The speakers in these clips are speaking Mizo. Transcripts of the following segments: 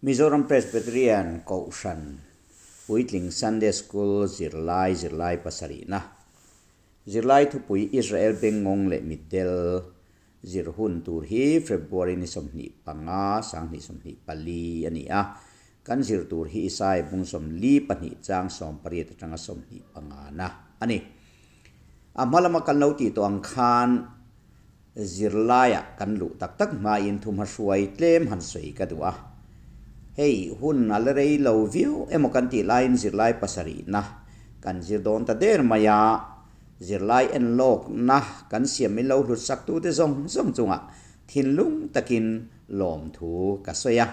Mizoram Presbyterian Kohhran Puitling Sunday School zirlai zirlai pasarihna Zirlai thupui Israel Bengngawng leh Mitdel zir hun tur hi February ni 25, 2024 a ni a. Kan zir tur hi Isaiah bung 42 chang 18 atanga 25 na a ni. A hma lama kan lo tih tawh ang khan Zirlaiah kan luh tak tak hmain thumha hruai tlem han sawi ka duh a. Hei, hun a la rei lo viau emaw kan tih laiin zirlai pasarihna kan zir dawn ta der mai a. Zirlai en lawkna kan siam min lo hlut saktute zawng zawng chungah thinlung takin lawmthu ka sawi a.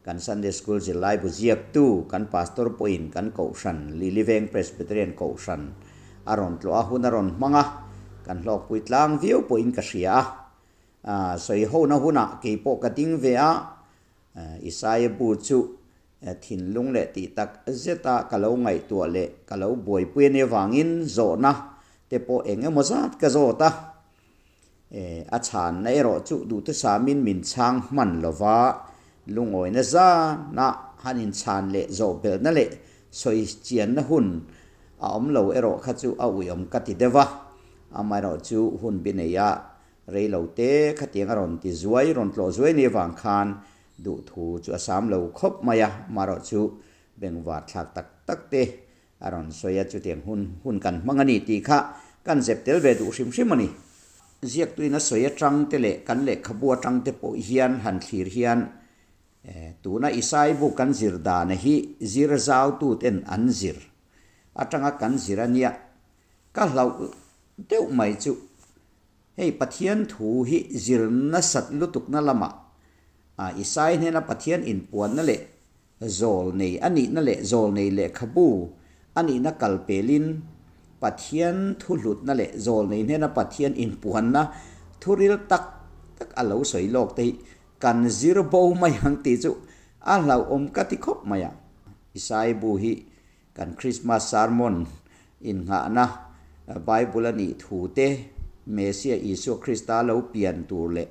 Kan Sunday School zirlai bu ziaktu kan Pastor pawhin kan Kohhran, Liliveng Presbyterian Kohhran a rawn tlawh a, hun a rawn hmang a, kan hlawkpui tlang viau pawhin ka hria a. Sawi hona hunah kei pawh ka ding ve a, Isaia bu chu thinlung leh tih tak zeta ka lo ngaihtuah leh ka lo buaipui a nih avangin zawhna te pawh eng emaw zat ka zawt a. A chhanna erawh chu duhtusamin min chhang hman lova, lungawina zana han inchhan leh zawhbelhna leh sawi chianna hun a awm lo erawh kha chu a uiawm ka ti deuh a. Amaherawh chu hun bi neia rei lo te khatiang a rawn ti zuai, rawn tlawh zuai ni avang khan duhthu chu a sam lo khawp mai a, amaherawh chu bengvar thlak tak tak te A rawn sawi a, chutiang hun hun kan hmang a ni tih kha kan zep tel ve duh hrim hrim a ni. Ziaktuin a sawi atang te leh kan lehkhabu atang te pawh hian han thlir hian tuna Isai bu kan zir dana hi zir zau tuten an zir atanga kan zir a nia. Ka hlauh deuh mai chu hei Pathian thu hi zir nasat lutukna lamah Isai hnena Pathian inpuanna leh Zawl nei a nihna leh zawl nei lehkhabu a nihna kal pelin Pathian thu hlutna leh zawl nei hnena Pathian inpuanna thuril tak tak a lo sawi lawk te hi kan zir bo mai ang tih chu a hlauhawm ka ti khawp mai a. Isai bu hi kan Christmas sermon innghahna Bible a nih thu te, Messiah Isua Krista lo pian tur leh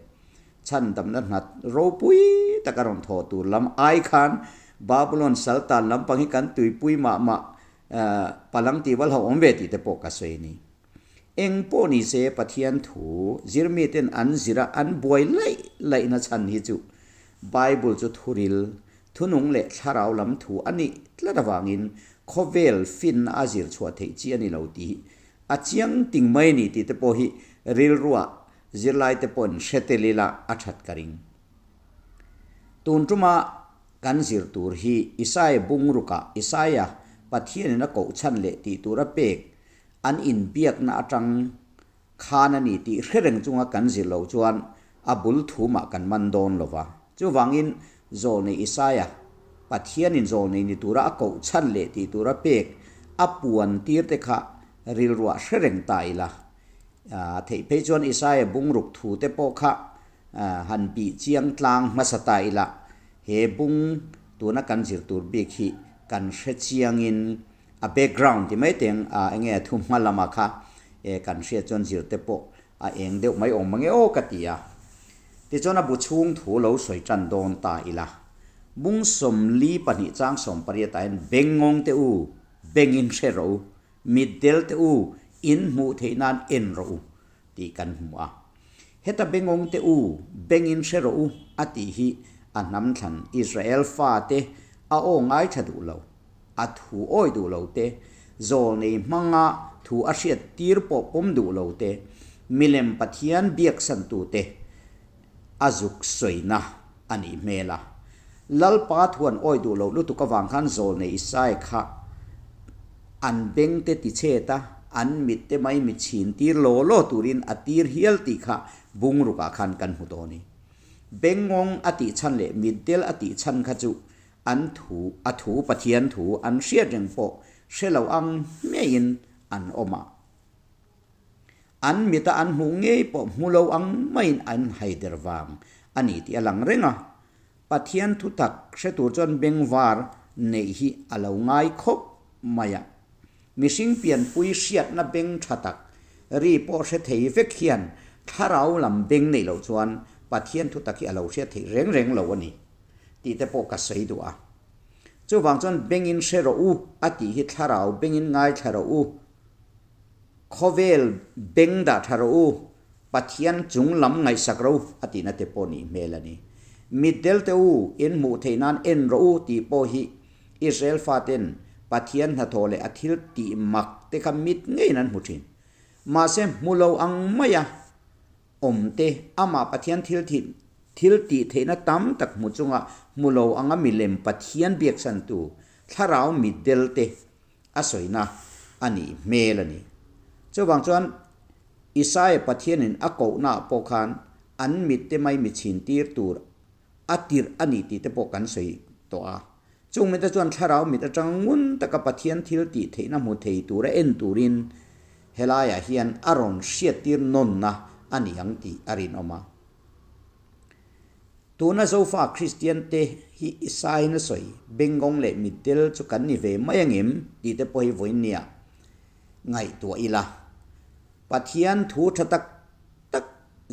Chhandamna hnat ropui tak a rawn thawh tur lam ai khan Babulon saltan lampang hi kan tuipui mah mah palang tih val ho awm ve tih te pawh ka sawi a ni. Eng pawh ni se Pathian thu zirmiten an zira an buai laih laihna chhan hi chu Bible chu thuril, thunung leh thlarau lam thu a nih tlat avangin khawvel finna a zir chhuah theih chi a ni lo tih hi a chiang ting mai a ni tih te pawh hi rilruah Zirlaite pawhin hre tel ila a that ka ring. Tun tuma kan zir tur hi Isaia bungrukah Isaia Pathianin a koh chhan leh tih tura pek an inbiakna atang khan a ni tih hre reng chunga kan zir loh chuan a bul thumah kan man dawn lo va. Chuvangin zawlnei Isaia Pathianin zawlnei ni tura a koh chhan leh tih tura pek a puan tir te kha rilruah hre reng ta ila. A theih phei chuan Isaia bungruk thu te pawh kha han bih chiang tlang hmasa ta ila, he bung tuna kan zir tur bik hi kan hre chiangin a background ti mai teng a enge a thu hma lama kha kan hriat chuan zir te pawh a eng deuh mai awm mange aw ka ti a. Tichuan a bu chhung thu lo sawi tan dawn ta ila, bung 42 chang 18 ah hian Bengngawng te u, bengin hre rawh u, Mitdel te u, in hmuh theih nan en rawh u, tih kan hmu a. Heta bengawng te u, bengin hre rawh u, a tih hi a hnam thlan Israel fate a aw ngaithla duh lo, a thu awi duh lo te, zawlnei hmanga thu a hriat tir pawh pawm duh lo te, milem Pathian biaksantu te a zuk sawina a nih hmel a. Lalpa thuan awi duh loh lutuk avang khan zawlnei Isai kha an beng te ti chhet a, an mit te mai mi chhin tir law law turin a tir hial tih kha bungrukah khan kan hmu dawn i. Bengngawng a tih chhan leh mitdel a tih chhan kha chu an thu a thu Pathian thu an hriat reng pawh hre lo ang ngeiin an awm a. An mita an hmuh ngei pawh hmu lo ang maiin an haider vang a ni tih a lang reng a. Pathian thutak hre tur chuan bengvar neih hi a lo ngai khawp mai a. Mihring pianpui hriatna beng tha tak ri pawh hre thei vek hian thlarau lam beng neih loh chuan Pathian thutak hi a lo hriat theih reng reng lo a ni. tih te pawh ka sawi duh a. Chuvang chuan bengin hre rawh u a tih hi thlarau bengin ngaithla rawh u, khawvel beng dah tha rawh u, Pathian chung lam ngaihsak ro a tihna te pawh nih hmel a ni. Mitdel te u in hmuh theih nan en rawh u tih pawh hi Israel faten Pathian hnathawh leh a thil tih mak te kha mit ngeiin an hmu thin. Mahse hmu lo ang maia awm te amah Pathian thil thih thil tih theihna tam tak hmu chunga hmu lo anga milem Pathian biaksantu thlarau mitdel te a sawina a nih hmel a ni. Chuvang chuan Isaia Pathianin a kohnaah pawh khan an mitte mai mi chhintir tur a tirh a ni tih te pawh kan sawi tawh a. Chung mite chuan thlarau mit atanga ngun taka Pathian thil tih theihna hmu thei tura en turin helaiah hian a rawn hriattir nawnna a ni ang tih a rinawm a. Tuna Zofa Kristian te hi Isaiin a sawi, Bengawng leh Mitdel chu kan ni ve mai angem tih te pawh hi vawiin nia ngaihtuah ila. Pathian thu tha tak tak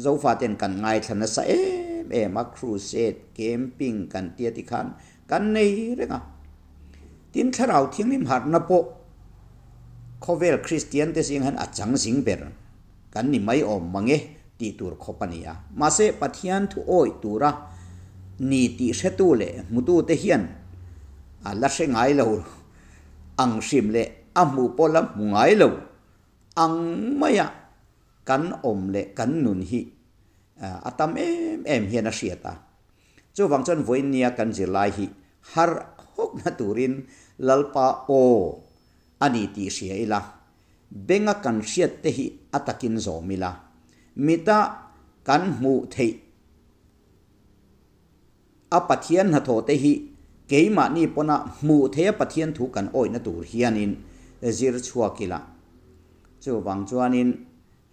Zofa ten kan ngaithla nasa em em a, crusade, camping kan tia ti khan kan nei reng a. Tin Thlarau Thianghlim harhna pawh khawvel Kristian te zing hian a chang zing ber. Kan ni mai awm mang e tih tur khawp a ni a. Mahse, Pathian thu awih tura ni tih hretu leh hmutute hian a la hre ngai lo ang hrim leh a hmuh pawh la hmu ngai lo ang maia kan awm leh kan nun hi a tam em em hian a hriat a. Chuvang chuan vawiin nia kan zirlai hi harh hawkna turin Lalpa aw a ni tih hria ila. Benga kan hriat te hi a takin zawm ila, mita kan hmuh theih a Pathian hnathawh te hi keimahni pawna hmuh theih a Pathian thu kan awihna tur hianin zir chhuak ila. Chuvang chuanin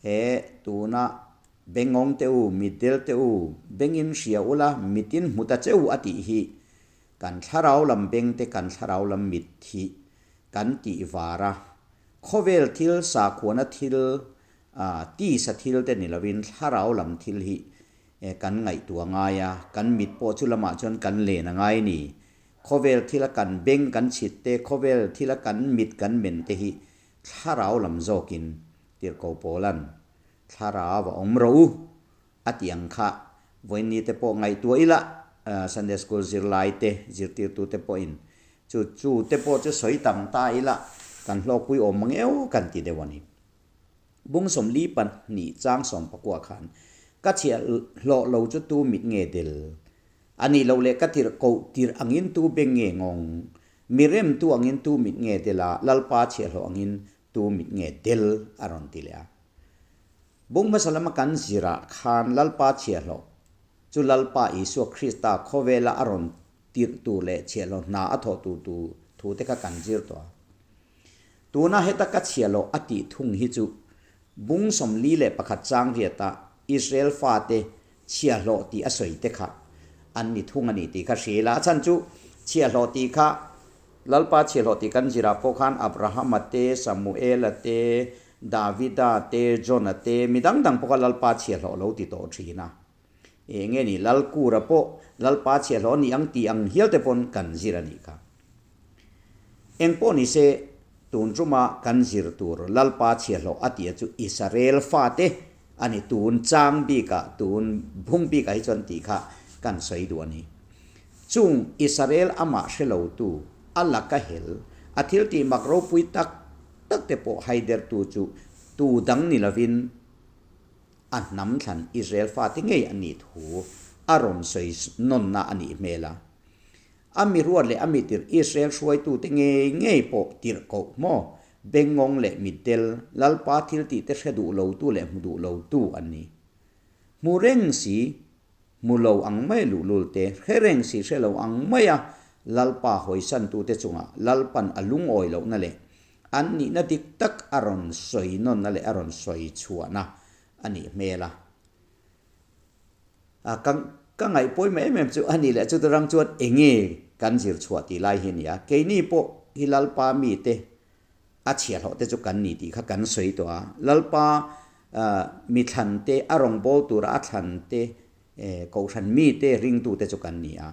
he tuna Bengawng te u, mitdel te u, bengin hria ula, mitin hmu ta che u a tih hi kan thlarau lam beng te kan thlarau lam mit hi kan tih var a, khawvel thil sakhuana thil tisa thil te ni lovin thlarau lam thil hi kan ngaihtuah ngai a, kan mit pawh chu lamah chuan kan len a ngai ni. Khawvel thila kan beng kan chhit te, khawvel thila kan mit kan men te hi thlarau lam zawkin tirhko pawlan thlarau a awm ro a tih ang kha vawiin ni te pawh ngaihtuah ila Sunday School zirlai te, zirtirtu te pawhin Chu chu te pawh chu sawi tam ta ila kan hlawkpui awm mang eu kan ti deuh a ni. Bung 44 chang 19 khan ka chhiah hlawh lo chu tu mit nge del? A nih loh leh ka tirh koh tirh angin tu beng nge ngawng? Mi rem tu angin tu mit nge del a, Lalpa chhiah hlawh angin tu mit nge del? a rawn ti leh a. Bung hmasa lama kan zirah khan Lalpa chhiah hlawh chu Lalpa Isua Krista khawvela a rawn tirh tur leh chhiahhlawh hna a thawh tur tu thu te kha kan zir tawh a. Tuna heta ka chhiahhlawh a tih thung hi chu bung 41 chang riata Israel fate chhiahhlawh tih a sawi te kha an ni thung a ni tih kha hria ila. A chhan chu chhiahhlawh tih kha Lalpa chhiahhlawh tih kan zirah pawh khan Abrahama te, Samuela te, Davida te, Johna te, mi dang dang pawh kha Lalpa chhiahhlawh lo ti tawh thin a. Eng nge ni Lalkura pawh Lalpa chhiahhlawh a ni ang tih ang hial te pawn kan zir a nih kha. Eng pawh ni se tun tuma kan zir tur Lalpa chhiahhlawh a tih chu Israel fate a ni tun chang bikah tun bung bikah hi chuan tih kha kan sawi duh a ni. Chung Israel amah hre lotu a laka hel a thil tih mak ropui tak tak te pawh haidertu chu tu dang ni lovin A hnam thlan Israel fate ngei a nih thu a rawn sawi nawnna a nih hmel a. A mi ruat leh a mi tirh Israel hruaitute ngei ngei pawh tirh koh maw Bengngawng leh Mitdel, Lalpa thil tihte hre duh lotu leh hmu duh lotu an ni. Hmu reng si, hmu lo ang mai luhlul te, hre reng si hre lo ang maia Lalpa hawisantute chungah Lalpan a lungawi lohna leh An nihna dik tak a rawn sawi nawnna leh a rawn sawi chhuahna a nih hmel a. A ka ka ngaih pawimawh em em chu a nih leh chuti rang chuan enge kan zir chhuah tih lai hi a ni a. Keini pawh hi Lalpa mite a chhiahhlawh te chu kan ni tih kha kan sawi tawh a. Lalpa mi thlan te, a rawngbâwl tura a thlan te, Kohhran mite, ringtute chu kan ni a.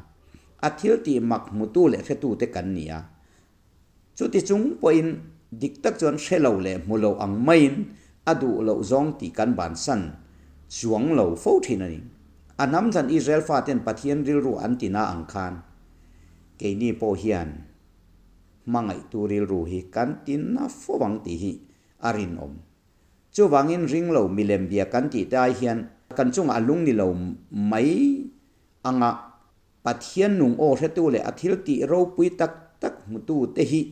A thil tih mak hmutu leh hretute kan ni a. Chuti chung pawhin dik tak chuan hre lo leh hmu lo ang maiin a duh loh zawng tih kan bansan chuang lo fo thin a ni. A hnam thlan Israel faten Pathian rilru an ti na ang khan keini pawh hian hmangaihtu rilru hi kan ti na fo ang tih hi a rinawm. Chuvangin ring lo milem bia kan tih te ai hian kan chungah a lung ni lo mai anga Pathian nung aw hretu leh a thil tih ropui tak tak hmutu te hi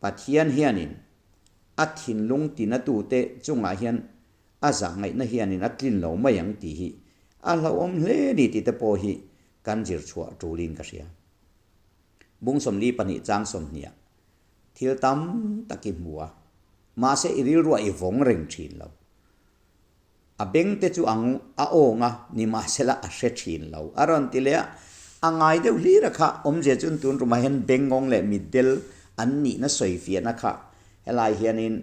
Pathian hianin a thinlung tinatute chungah hian a zah ngaihna hianin a tlin lo mai ang tih hi a hlauhawm hle ni tih te pawh hi kan zir chhuah tulin ka hria. Bung 42 chang 20 ah thil tam tak i hmu a, mahse i rilruah i vawng reng thin lo. A beng te chu ang a awng a, nimahsela a hre thin lo. A rawn ti leh a, a ngai deuh hlir a kha, awmzia chuan tun tumah hian bengngawng leh mitdel an nihna sawi fiahna kha helai hianin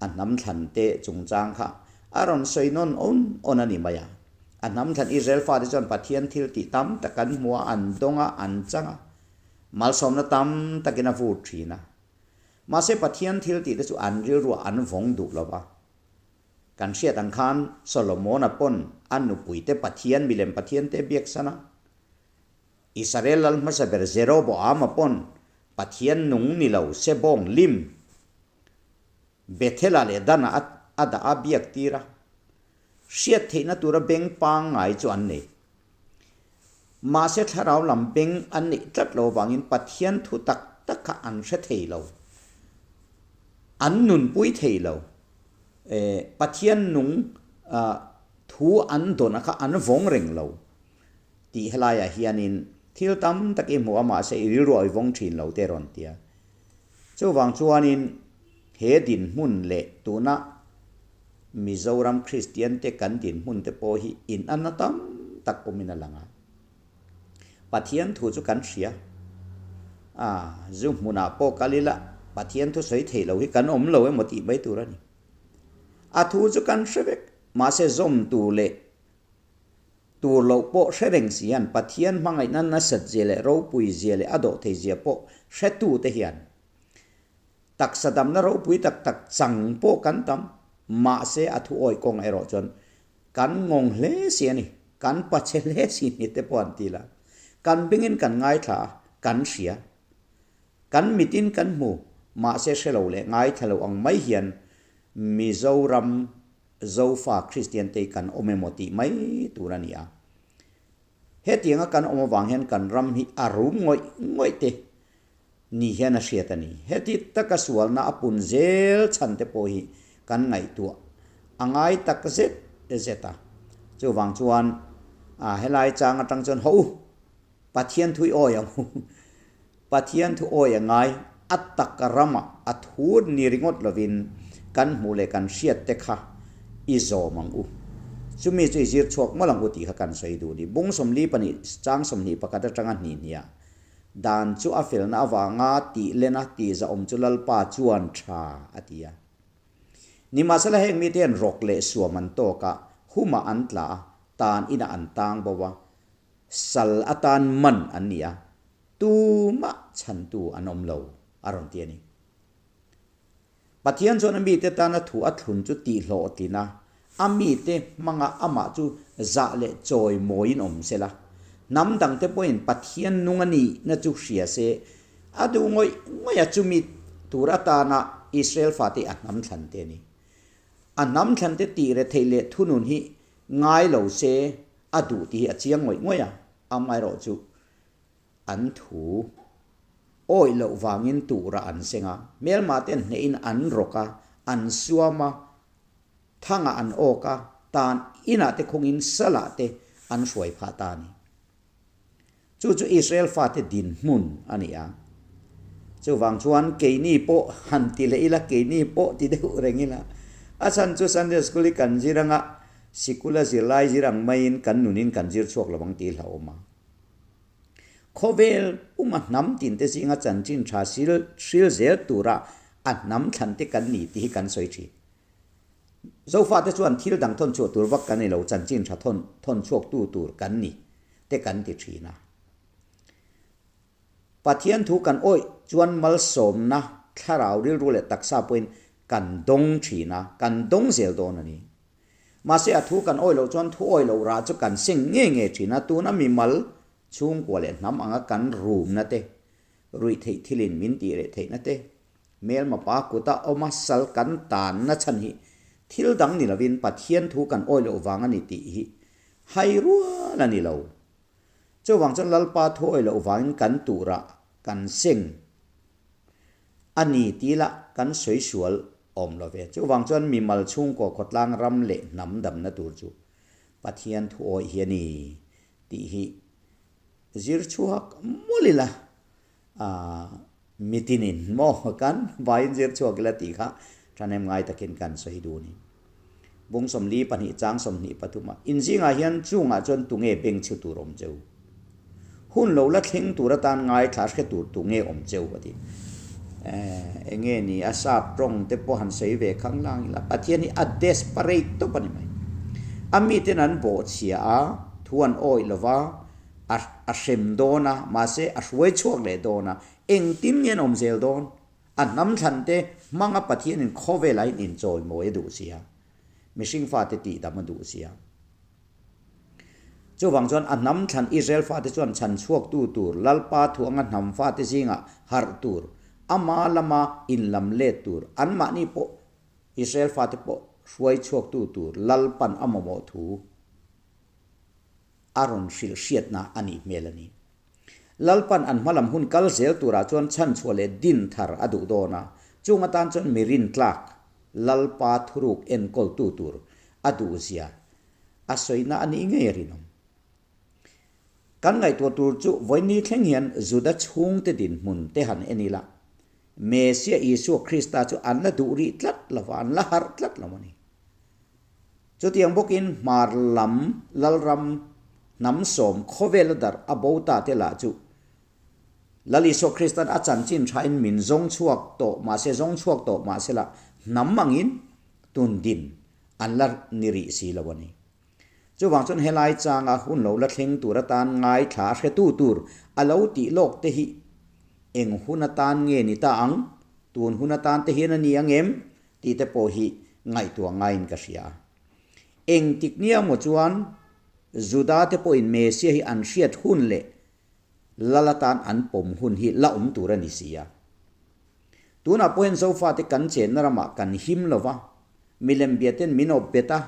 a hnam thlan te chungchang kha a rawn sawi nawn awn awn a ni mai a. A hnam thlan Israel fate chuan Pathian thil tih tam tak an hmu a, an dawng a, an chang a, malsawmna tam takin a vur thin a. Mahse Pathian thil tih te chu an rilruah an vawng duh lo va. Kan hriat ang khan Solomona pawn a nupuite Pathian milem pathiante biak san a. Israel lal hmasa ber Jeroboama pawn Pathian nung ni lo sebawng lim Bethela leh Dana a dah a biak tir a. Hriat theihna tura beng pangngai chu an nei. Mahse thlarau lam beng an neih tlat lo avangin Pathian thu tak tak kha an hre thei lo. An nunpui thei lo. Pathian nung thu an dawn a kha an vawng reng lo tih helaiah hianin thil tam tak i hmu a mahse i rilru a i vawng thin lo te rawn ti a. Chuvang chuanin he dinhmun leh tuna Mizoram Kristian te kan dinhmun te pawh hi inanna tam tak awmin a lang a. Pathian thu chu kan hria. A, zu hmunah pawh kal ila Pathian thu sawi thei lo hi kan awm lo emaw tih mai tur a ni. A thu chu kan hre vek, mahse zawm tur leh tur loh pawh hre reng si hian Pathian hmangaihna nasat zia leh ropui zia leh a dawh thei zia pawh hretu te hian taksa damna ropui tak tak chang pawh kan tam, mahse a thu awi kawng erawh chuan Kan ngawng hle si a ni, kan pache hle si ni te pawh an ti la. Kan bengin kan ngaithla a, kan hria. Kan mitin kan hmu, mahse hre lo leh ngaithla lo ang mai hian Mizoram Zofa Kristian te hi kan awm emaw tih mai tur a ni a. Hetianga kan awm avang hian kan ram hi a rum ngawih ngawih te ni hian a hriat a ni. Heti taka sualna a pun zel chhan te pawh hi kan ngaihtuah a ngai tak zet zet a. Chuvang chuan a helai chang atang chuan haw u, Pathian thu i awi ang u. Pathian thu awi a ngai, a tak ramah a thu ni ringawt lovin kan hmuh leh kan hriat te kha i zawm ang u. Chumi chu i zir chhuak mawlh ang u tih kha kan sawi duh ni. Bung 42 chang 21 atanga hnih hniah Dan chu a felna avanga tih lena tih zahawm chu Lalpa chuan tha a ti a. Nimahsela heng mite hian rawk leh suam an tawk a, humah an tla a, tan inah an tang bo a, sal atan man an ni a, tumah chhantu an awm lo a rawn ti a ni. Pathian chuan a mite tana thu a thlun chu tihhlawhtlin a, a mite hmanga amah chu zah leh chawi mawiin awm se la. Hnam dangte pawhin Pathian nung a nihna chu hria se, a duh ngawih ngawih a chumi tur atana Israel fate a hnam thlante a ni. A hnam thlante tih retheih leh thunun hi ngai lo se a duh tih hi a chiang ngawih ngawih a, amaherawhchu An thu awih loh vangin turah an seng a, hmelmah ten hnehin an rawk a, an suam a, thangah an awk a, tan inah te khungin salah te an hruai phah ta a ni. Chu chu Israel fate dinhmun a ni a. Chuvang chuan keini pawh han ti leh ila, keini pawh ti deuh reng ila, a chhan chu Sunday School hi kan zir anga sikula zirlai zir ang maiin kan nunin kan zir chhuak lo ang tih hlauhawm a. Khawvel puma hnam tinte zinga chanchin tha sil hril zel tura a hnam thlan te kan ni tih hi kan sawi thin. Zofate chuan thil dang thawn chhuah tur vak kan ni lo, chanchin tha thawn thawn chhuaktu tur kan ni te kan ti thin a. Pathian thu kan awih chuan malsawmna thlarau rilru leh taksa pawhin kan dawng thin a, kan dawng zel dawn a ni. Mahse a thu kan awih loh chuan thu awih loh rah chu kan seng nge nge thin a, tuna mimal chhungkua leh hnam anga kan rumna te, ruih theih thilin min tih reh theihna te, hmelma pa kuta awma sal kan tanna chhan hi thil dang ni lovin Pathian thu kan awih loh vang a ni tih hi hai rual a ni lo. Chuvang chuan Lalpa thu awih loh vangin kan turah kan seng a ni tih lah kan sawi sual awm lo ve. Chuvang chuan mimal chhungkaw khawtlang ram leh hnam damna tur chu Pathian thu awih hi a ni tih hi zir chhuak mawlh ila mitinin maw kan vaiin zir chhuak ila tih kha thahnem ngai takin kan sawi duh a ni. Bung 42 chang 23 ah inzingah hian chungah chuan tunge beng chhu tur awm cheu? Hun lo la thleng tur atan ngaithla hre tur tunge awm cheu? a ti. Enge ni a sap tawng te pawh han sawi ve khang lang ila Pathian hi a desperate tawp a ni mai. A miten an bawhchhia a, thu an awih lova, a a hrem dawn a, mahse a hruai chhuak leh dawn a, engtin nge an awm zel dawn? A hnam thlan te hmanga Pathianin khawvelah hian inchawimawi a duh sia, mihring fate tihdam a duh sia. Chuvang chuan a hnam thlan Israel fate chuan chhan chhuaktu tur, Lalpa thu anga hnam fate zingah harh tur, ama lama inlam let tur, anmahni pawh Israel fate pawh hruai chhuaktu tur Lalpan a mamawh thu a rawn hrilh hriatna a nih hmel a ni. Lalpan an hmalam hun kal zel turah chuan chhanchhuah leh din thar a duh dawn a, chung atan chuan mi rintlak Lalpa thuruk enkawltu tur a duhzia a sawina a nih ngei a rinawm. Kan ngaihtuah tur chu vawiin thleng hian Juda chhungte dinhmun te han en ila, Messiah Isua Krista chu an la duh rih tlat lo va, an la harh tlat lo a ni. Chutiang bawkin hmar lam Lalram hnam sawm khawvela darh a bo ta te lah chu Lal Isua Kristan a chanchin thain min zawng chhuak tawh mahse zawng chhuak tawh mahse lah hnam angin tun din an la ni rih si lo a ni. Chuvang chuan helai changa hun lo la thleng tur atan ngaithla a hretu tur a lo tih lawk te hi eng hun atan nge ni ta ang? Tun hun atan te hian a ni ang em? Tih te pawh hi ngaihtuah ngaiin ka hria. Engtik nia maw chuan Juda te pawhin Messiah hi an hriat hun leh Lal atan an pawm hun hi la awm tur a ni si a. Tunah pawh hian Zofate kan chenna ramah kan him lo va, milem biaten min awp bet a,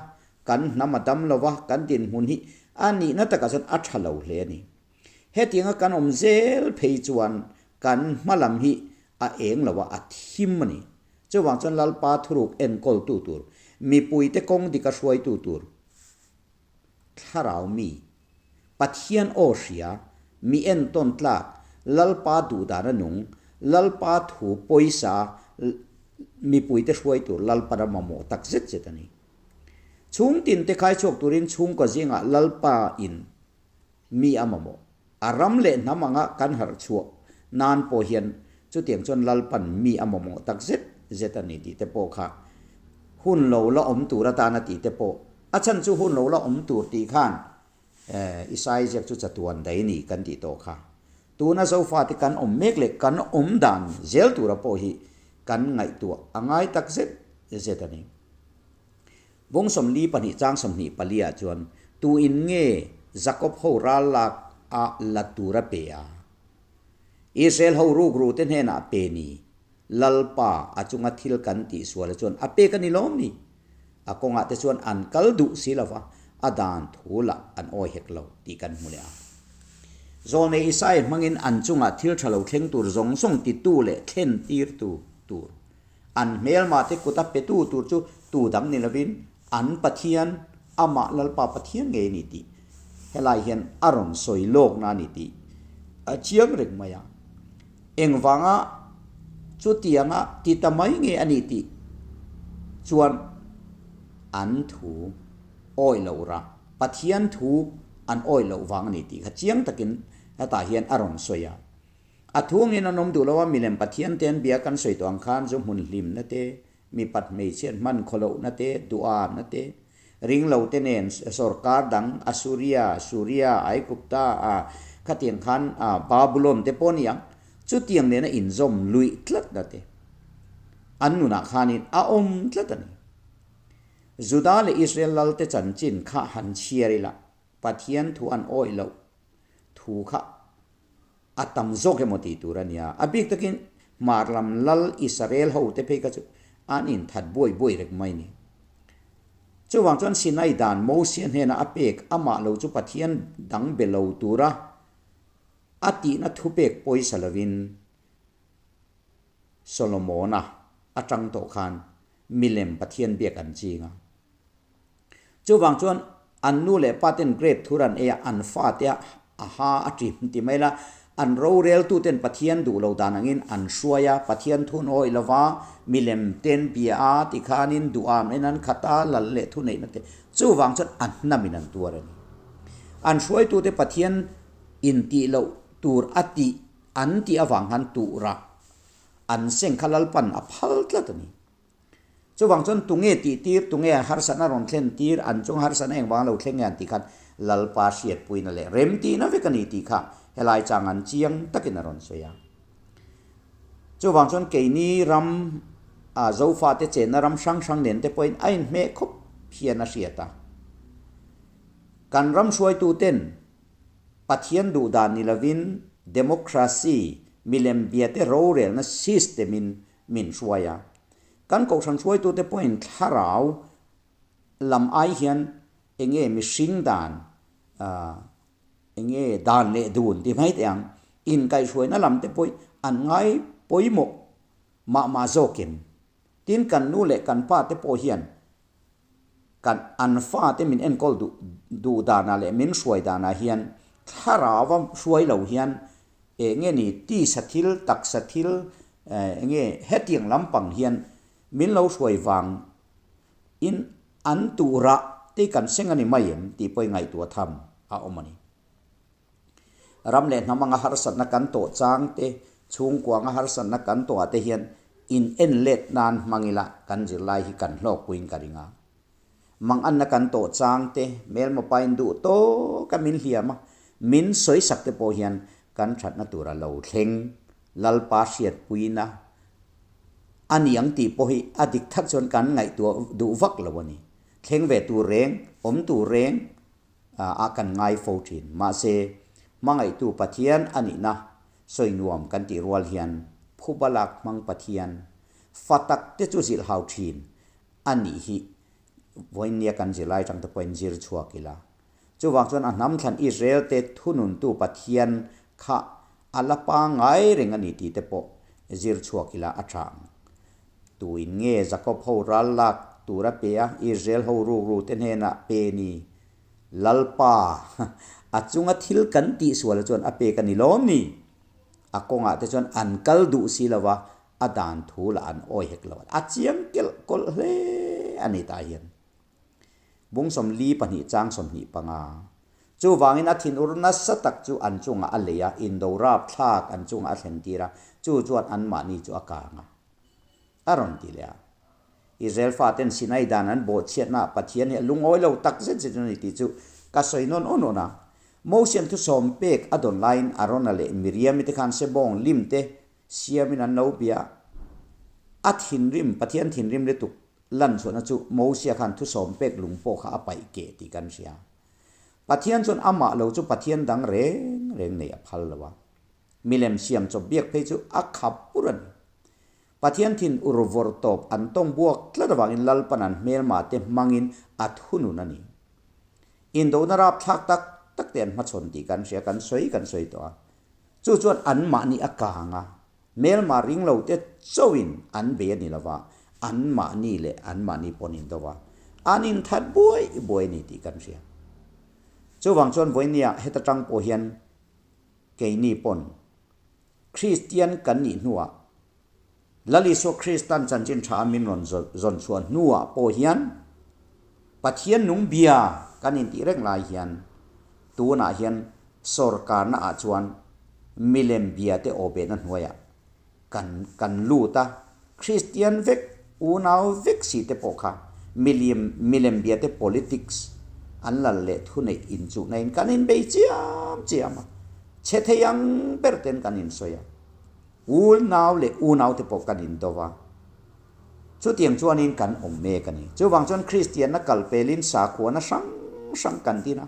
kan hnam a dam lo va, kan dinhmun hi a nihna takah chuan a tha lo hle a ni. Hetianga kan awm zel phei chuan kan hmalam hi a eng lo a, a thim a ni. Chuvang chuan Lalpa thuruk enkawltu tur, mipuite kawng dika hruaitu tur, thlarau mi, Pathian aw hria, mi entawn tlak, Lalpa duhdan a nung, Lalpa thu pawisa mipuite hruai tur Lalpa ram mamawh tak zet zet a ni. Chhungtin te khai chhuak turin chhungkaw zingah Lalpa in Mi a mamawh. A ram leh hnam anga kan harh chhuah nan pawh hian chutiang chuan Lalpan mi a mamawh tak zet zet a ni tih te pawh kha hun lo la awm tur atana tih te pawh a chhan chu hun lo la awm tur tih khan Isai ziak chu chatuan daih ni kan tih tawh kha. Tuna Zofate kan awm mek leh kan awm dan zel tura pawh hi kan ngaihtuah a ngai tak zet zet a ni. Bawng 42 chang 24 ah chuan tu in nge Jakob ho ral lak a la tur a pe a? Israel ho rukru te hnenah pe ni, Lalpa a chunga thil kan tih sual a chuan a pek a ni lawm ni? A kawngah te chuan an kal duh si lova, a dan thu lah an awi hek lo tih kan hmu leh a. Zawlnei Isaiah hmangin an chungah thil tha lo thleng tur zawng zawng titu leh thlen tirtu tur An hmelmah te kut a petu tur chu tu dang ni lovin an Pathian, amah Lalpa Pathian ngei a ni tih helai hian a rawn sawi lawkna a ni tih a chiang reng mai a. Engvanga chutianga ti ta mai nge a ni tih chuan an thu awih loh rah, Pathian thu an awih loh vang a ni tih kha chiang takin hetah hian a rawn sawi a. A thungin an awm duh lo a, milem Pathian te an bia kan sawi tawh ang khan zu hmun hlimna te, mipat hmeichhiat hman khawlohna te, duhana te, ringlo te nen sorkar dang Assuria, Suria, Aigupta a khatiang khan Babulon te pawh a ni ang. Chutiang nena inzawm luih tlatna te an nunah khanin a awm tlat a ni. Juda leh Israel lalte chanchin kha han chhiar ila, Pathian thu an awih loh thu kha a tam zawk emaw tih tur a nia. A bik takin hmar lam lal Israel hote phei kha chu an inthat buai buai reng mai ni. Chuvang chuan Sinai dan Mosia hnena a pek amah lo chu Pathian dang be lo tura a tihna thupek pawisa lovin Solomona atang tawh khan milem Pathian biak an ching a. Chuvang chuan an nu leh pa ten grape thur an ei a, an fate a a ha a ṭim ti mai la, an roreltu ten Pathian duh lo dan angin an hruai a, Pathian thun awih lova milem ten bia a tikhanin duham en an khat a, lal leh thuneihna te chuvang chuan a hnamin an tuar a ni. An hruaitute Pathian intih loh tur a tih an tih avang khan tuhrah an seng kha Lalpan a phal tlat a ni. Chuvang chuan tunge tih tir, tunge harsatna rawn thlen tir, an chung harsatna engvang lo thleng nge an tih khan Lalpa hriatpuina leh remtihna vek a ni tih kha helai chang an chiang takin a rawn sawi a. Chuvang chuan keini ram a Zofate chenna ram hrang hrang nen te pawhin a inhmeh khawp hian a hriat a. Kan ram hruaituten Pathian duhdan ni lovin democracy milem biate rorelna system in min hruai a. Kan kohhran hruaitute pawhin thlarau lam ai hian enge mihring dan enge dan leh dun ti mai teh ang, inkaihhruaina lam te pawh an ngai pawimawh mah mah zawkin. Tin kan nu leh kan pa te pawh hian kan an fate min enkawl duh duh danah leh min hruai danah hian thlarau a hruai lo hian eng nge ni tisa thil taksa thil eng nge hetiang lampang hian min lo hruai vang in an turah te kan seng a ni mai em tih pawh i ngaihtuah tham a awm a ni. Ram leh hnam anga harsatna kan tawh chang te, chhungkua anga harsatna kan tawhah te hian in en let nan hmang ila kan zirlai hi kan hlawkpuiin ka ring a. Manganna kan tawh chang te, hmelmawpa in duh tawka min hliam a, min sawisak te pawh hian kan thatna tura lo thleng Lalpa hriatpuina a ni ang tih pawh hi a dik thak chuan kan ngaihtuah duh vak lo a ni. Thleng ve tur reng, awm tur reng a kan ngai fo thin. Mahse, hmangaihtu Pathian a nihna sawi nuam kan tih rual hian phuba lak hmang Pathian fa tak te chu zilh hau thin a nih hi vawiinnia kan zirlai atang te pawhin zir chhuak ila. Chuvang chuan a hnam thlan Israel te thununtu Pathian kha a la pangngai reng a ni tih te pawh zir chhuak ila a tha ang. Tuin nge Jakob ho ral lak tur a pe a, Israel ho rukru te hnenah pe ni? Lalpa, a chunga thil kan tih sual chuan a pek a ni lawm ni? A kawngah te chuan an kal duh si lo va, a dan thu lah an awi hek lo. A chiang kelh kawlh hle a ni tah hian. Bung 42 chang 25. Chuvangin a thinur nasa tak chu an chungah a lei a, indo rapthlak an chungah a thlentir a, chu chuan anmahni chu a kang a. A rawn ti leh a. Israel faten Sinai dan an bawhchhiatnaah Pathian hi a lungawi lo tak zet zet a ni tih chu ka sawi nawn awn awn a. Mosian thusawm pek a dawn laiin Arona leh Miriami te khan sebawng lim te siamin an lo bia a. A thinrim, Pathian thinrim lutuk Lan chhuahna chu Mosia khan thusawm pek lung pawh kha a paih keh tih kan hria. Pathian chuan amah lo chu Pathian dang reng reng nei a phal lo a. Milem siam chawp biak phei chu a khap pur a ni. Pathian thin ur vawr tawp an tawng buak tlat avangin Lalpan an hmelma te hmangin a thunun a ni. Indona rapthlak tak tak te an hmachhawn tih kan hria, kan sawi kan sawi tawh a. Chu chuan anmahni a kang a. Hmelma ring lo te chauhin an bei a ni lova, anmahni leh anmahni pawn in do va, an inthat buai buai a ni tih kan hria. Chuvang chuan vawinia heta tang pawh hian keini pawn Kristian kan nih hnuah Lal Isua Kristan chanchin tha a min rawn zawn chhuah hnuah pawh hian Pathian nung bia kan intih reng lai hian tunah hian Sorkarna ah chuan milem bia te aw behna hnuaiah kan kan lut a, Kristian vek, unau vek si te pawh kha milim milem bia te politics an lal leh thuneih inchuhna in kan inbei chiam chiam a, chhe thei ang ber ten kan insawi a. Unau leh unaute pawh kan indo va, chutiang chuanin kan awm mek a ni. Chuvang chuan Kristianna kal pelin sakhuana hrang hrang kan din a,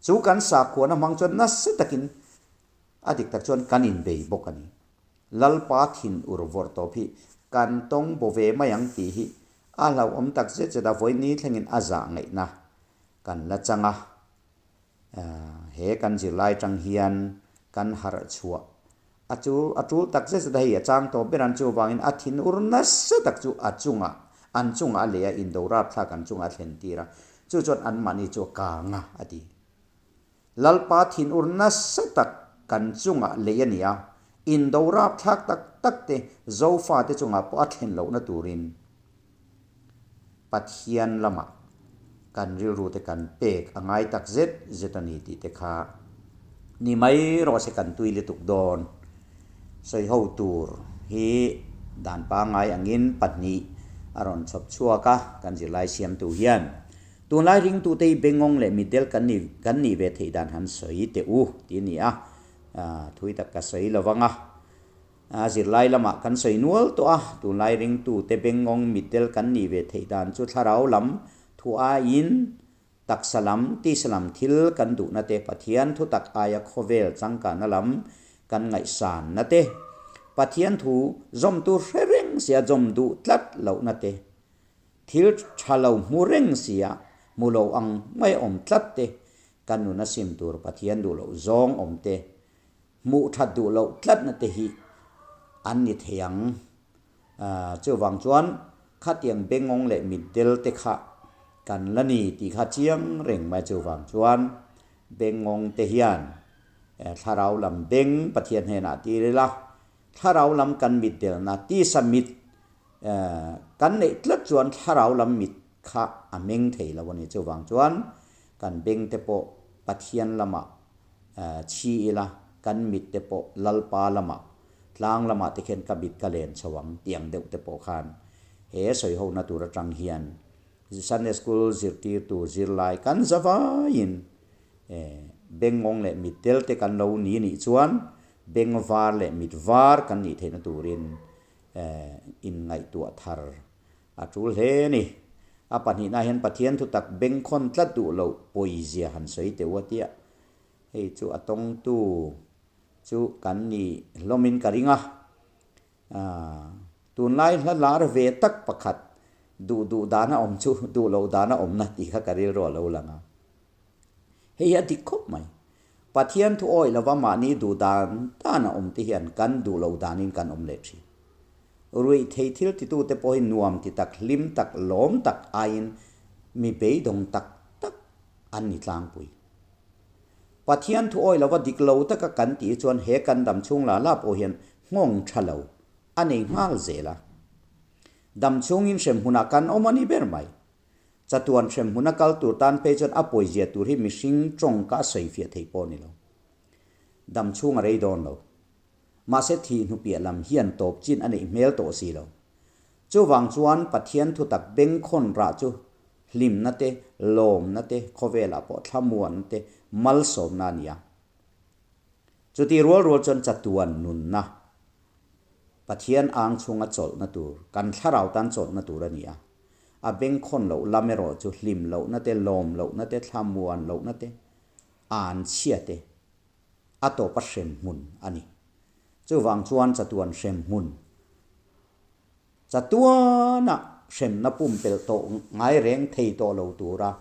chu kan sakhuana hmang chuan nasa takin a dik tak chuan kan inbei bawk a ni. Lalpa thin ur vawrh tawp hi kan tawng baw ve mai ang tih hi a hlauhawm tak zet zet a, vawiin thlengin a zah ngaihna kan la chang a. He kan zirlai tang hian kan harh chhuah a chu a tul tak zet zet a, hei a chang tawp ber an chuvangin a thin ur nasa tak chu a chungah an chungah a lei a, indo rapthlak an chungah a thlen tir a, chu chuan anmahni chu a kang a a ti. Lalpa thin ur nasa tak kan chungah lei a ni a, indo rapthlak tak tak te Zofate chungah pawh a thlen lohna turin Pathian lamah kan rilru te kan pek a ngai tak zet zet a ni tih te kha ni mai rawh se kan tui lutuk dawn. Sawiho tur hi dan pangngai angin pahnih a rawn chhawp chhuak a, kan zirlai siamtu hian tunlai ringtute hi bengawng leh mitdel kan ni kan nih ve theih dan han sawi teh u tih a ni a, thui tak ka sawi lo vang a. A zirlai lamah kan sawi nual tawh a, tunlai ringtute bengngawng mitdel kan nih ve theih dan chu thlarau lam thu aiin taksa lam, tisa lam thil kan duhna te, Pathian thutak aia khawvel changkanna lam kan ngaihsanna te, Pathian thu zawmtu hre reng sia zawm duh tlat lohna te, thil tha lo hmu reng sia hmu lo ang mai awm tlat te, kan nuna sim tur Pathian duh loh zawng awm te, Hmuh that duh loh tlatna te hi an ni thei ang. Chuvang chuan khatiang bengawng leh mitdel te kha kan la ni tih kha chiang reng mai. Chuvang chuan bengawng te hian thlarau lam beng Pathian hnenah tir ila, thlarau lam kan mitdelna tisa mit kan neih tlat chuan thlarau lam mit kha a meng thei lo a ni. Chuvang chuan kan beng te pawh Pathian lamah Chhi ila, kan mit te pawh Lalpa lamah, tlang lamah te khian ka mit ka len chho ang tih ang deuh te pawh khan he sawihona tur atang hian Sunday School zirtirtu zirlai kan za vaiin bengngawng leh mit tel te kan lo ni nih chuan beng var leh mit var kan nih theihna turin inngaihtuah thar A tul hle a ni. A pahnihna hian Pathian thutak bengkhawn tlat duh loh pawizia han sawi teuh a tia. Hei chu a tawngtu chu kan ni hlawmin ka ring a. Tunlai hla lar ve tak pakhat duh duh dana awm chu duh loh dana awmna tih kha ka rilru a lo lang a. Hei hi a dik khawp mai. Pathian thu awih lova mahni duh dan dan a awm te hian kan duh loh danin kan awm leh thin. Ruih thei thil titute pawh hi nuam ti tak, hlim tak, lawm tak aiin mi beidawng tak tak an ni tlangpui. Pathian thu awih lova dik lo taka kan tih chuan he kan dam chhung la la pawh hian nghawng tha lo a nei nghal zel a. Dam chhungin hremhmunah kan awm a ni ber mai. Chatuan hremhmun a kal tur tan phei chuan a pawizia tur hi mihring tawngka a sawifiah theih pawh a ni lo. Dam chhung a rei dawn lo. Mahse thih hnupiah lam hian tawp chin a neih hmel tawh si lo. Chuvang chuan Pathian thutak bengkhawn rah chu hlimna te, lawmna te, khawvelah pawh thlamuanna te, malsawmna a ni a. Chutih rual rual chuan chatuan nunna, Pathian ang chhunga chawlhna tur, kan thlarau tan chawlhna tur a ni a. A bengkhawn loh lam erawh chu hlim lohna te, lawm lohna te, thlamuan lohna te, an chhia te a tawpa hrem hmun a ni. Chuvang chuan chatuan hrem hmun, chatuana hremna pumpelh tawh ngai reng thei tawh lo tura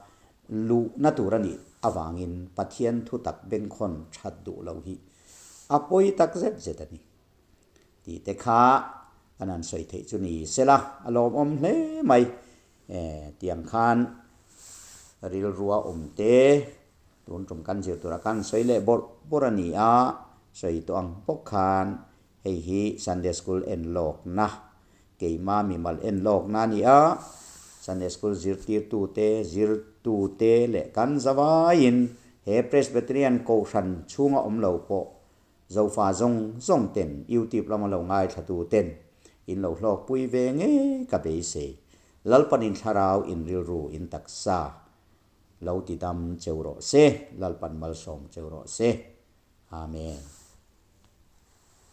luhna tur a nih avangin Pathian thutak bengkhawn that duh lo hi a pawi tak zet zet a ni. Tih te kha an han sawi theih chu ni sela a lawmawm hle mai. Tiang khan rilrua awm te tun tum kan zir tura kan sawi leh bawrh bawrh a ni a, sawi tawh ang bawk khan hei hi Sunday School en lawkna, keima mimal en lawkna a ni a, Sunday School zirtirtute, zirtute leh kan zavaiin he Presbyterian Kohhran chhunga awm lo pawh Zofa zawng zawng ten YouTube lama lo ngaithlatu ten in lo hlawkpui ve nge ka beisei. Lalpan in thlarau in rilru in taksa lo ti dam cheu rawh se, Lalpan malsawm cheu rawh se. Amen.